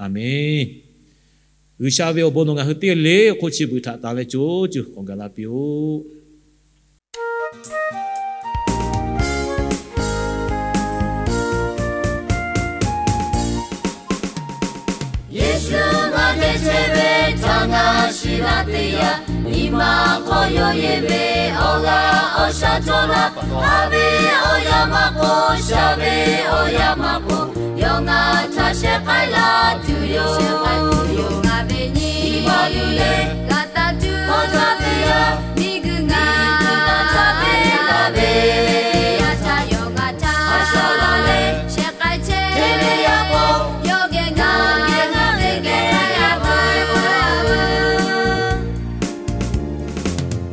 Aˬmenˍ. G'uiˬsha ve awˬ bon nawˬ ngaˬ hui teˇ g'aˇ le le awˬ hk'oˆ chi beuꞈ htaꞈ taˍ leh co cuˬ k'awꞈ gaˬ la piˇ-oˆ. Yeˍsuˆ ngaˬ geh chehˇ ve htaꞈ ngaˬ shiˍ la teˇ yanˇ, nyi ma hk'aw yawˇ yehˬ ve awˬ g'aˇ awˬ shaˉ cawˬ laˇ. Haˉ ve awˬ yanˇ maˇ k'o, shaˍ ve awˬ yanˇ maˇ k'o, yawˇ ngaˬ htaꞈ shehˍ k'ai la tuˬ yoˬ. Ngaˬ ve nyi ma lu leh g'a taˍ tuˬ awˬ cawˬ teˇ yanˇ, miˬguiˬ ngaˬ htaꞈ peꞈ la ve, teˇ yanˇ htaˇ yawˇ ngaˬ htaꞈ a shaꞈ la leh shehˍ k'ai chehˇ ve yaˇ k'o, yawˇ geh ngaˬ geh ngaˬ ve geh k'ai a ve k'o,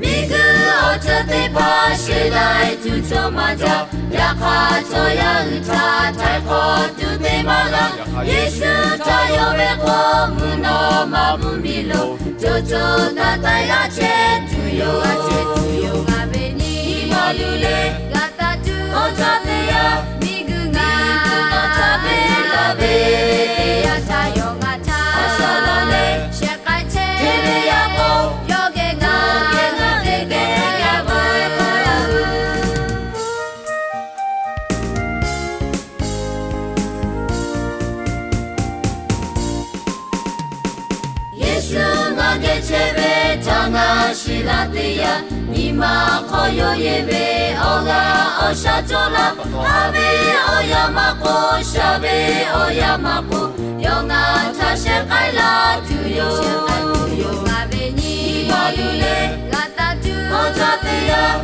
miˬguiˬ awˬ ceuˬ teˇ hpaˍ sheˍ laiˉ tuˬ cawˬ maˇ jaˇ. Yaꞈ hk'aˇ chaw yaˇ hui htaꞈ htaiˍ hk'awꞈ tuˬ te maˇ g'a. Yeˍsuˆ htaꞈ yonˍ ve k'o, mvuhˇ naw ma mvuhˇmiˬ lo co co taiˍ taiˍ g'a chehˇ tuˬ yoˬ. G'a chehˇ tuˬ yoˬ. Ngaˬ ve nyi ma lu leh g'a taˍ tuˬ awˬ cawˬ teˇ yanˇ, miˬguiˬ ngaˬ htaꞈ peꞈ la ve, teˇ yanˇ htaˇ yawˇ ngaˬ htaꞈ a shaꞈ la leh shehˍ k'ai chehˇ ve yaˇ k'o, yawˇ geh ngaˬ geh ngaˬ ve geh k'ai a ve k'o, Yeˍsuˆ ngaˬ geh chehˇ ve htaꞈ ngaˬ shiˍ la teˇ yanˇ, nyi ma hk'aw yawˇ yehˬ ve awˬ g'aˇ awˬ shaˉ cawˬ laˇ. Haˉ ve awˬ yanˇ maˇ k'o, shaˍ ve awˬ yanˇ maˇ k'o, yawˇ ngaˬ htaꞈ shehˍ k'ai la tuˬ yoˬ. Ngaˬ ve nyi ma lu leh g'a taˍ tuˬ awˬ cawˬ teˇ yanˇ,